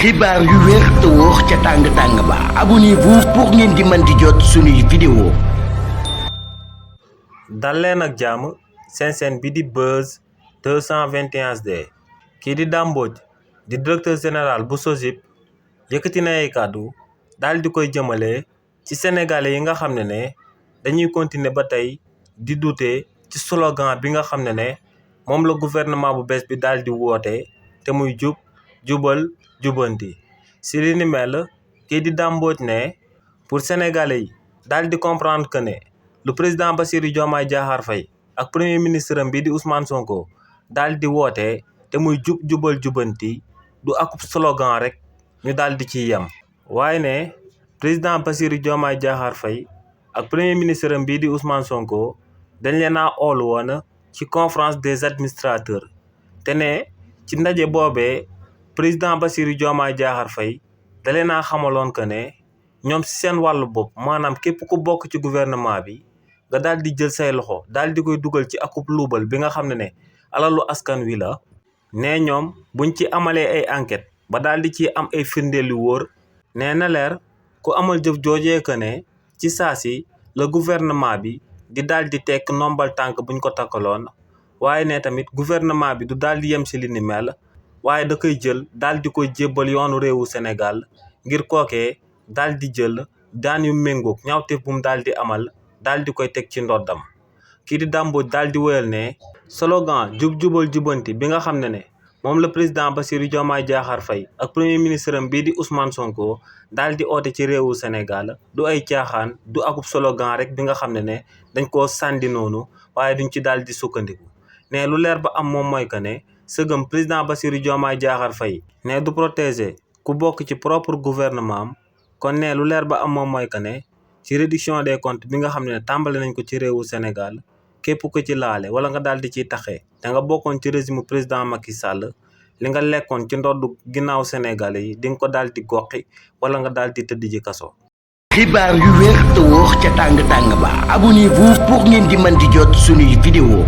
xibaar yu wér te wóor ca tàng-tàng ba abonnez-vous pour ngeen di mën di jot suñuy vidéo. dal leen ak jàmm seen chaîne bi di Buzz 221HD kii di Dame Mbodj di directeur général bu SOGIP yëkkati na ay kàddu daal di koy jëmale ci sénégalais yi nga xam ne dañuy continuer ba tey di douter ci slogan bi nga xam ne moom la gouvernement bu bees bi daal di woote te muy jub jubal jubanti si li ni mel kii di Dame Mbodj ne pour sénégalais yi daal di comprendre que ne le président Bassirou Diomaye Diakhar Faye ak premier ministre am bi di Ousmane Sonko daal di woote te muy jub jubal jubanti du akub slogan rek ñu daal di ciy yem. waaye ne président Bassirou Diomaye Diakhar Faye ak premier ministre am bii di Ousmane Sonko dañ leen a oolu woon ci conférence des administrateurs te ne ci ndaje boobee président Bassirou Diomaye Diakhar Faye da leen a xamaloon que ne ñoom si seen wàllu bopp maanaam képp ku bokk ci gouvernement bi nga daal di jël say loxo daal di koy dugal ci akub luubal bi nga xam ne alalu askan wi la ne ñoom buñ ci amalee ay enquête ba daal di ci am ay firndeel yu wóor nee na leer ku amal jëf joojee que ne ci saa si la gouvernement bi di daal di tekk nombal tànk buñ ko takkaloon waaye ne tamit gouvernement bi du daal di yem si li ni mel waaye da koy jël daal di koy jébbal yoonu réewu Sénégal ngir kookee daal di jël daan yu méngoog ñaawteef bu mu daal di amal daal di koy teg ci ndoddam kii di Dame Mbodj daal di wéyal ne slogan jub jubal jubanti bi nga xam ne moom la président Bassirou Diomaye Diakhar Faye ak premier ministre am bii di Ousmane Sonko daal di oote ci réewu Sénégal du ay caaxaan du akub slogan rek bi nga xam ne dañ koo sàndi noonu waaye duñ ci daal di sukkandiku ne lu leer ba am moom mooy que ne sëgëm président Bassirou Diomaye Diakhar Faye ne du protéger ku bokk ci propre gouvernement am kon ne lu leer ba am moom mooy que ne ci réduction des comptes bi nga xam ne tàmbali nañ ko ci réewu Sénégal képp ko ci laale wala nga daal di ciy taxee da nga bokkoon ci régime président Macky Sall li nga lekkoon ci ndoddu ginnaaw Sénégalais yi di nga ko daal di goxi wala nga daal di tëdd ji kaso. xibaar yu wér te wóor ca tàng-tàng ba abonnez-vous pour ngeen di mën di jot suñuy vidéo.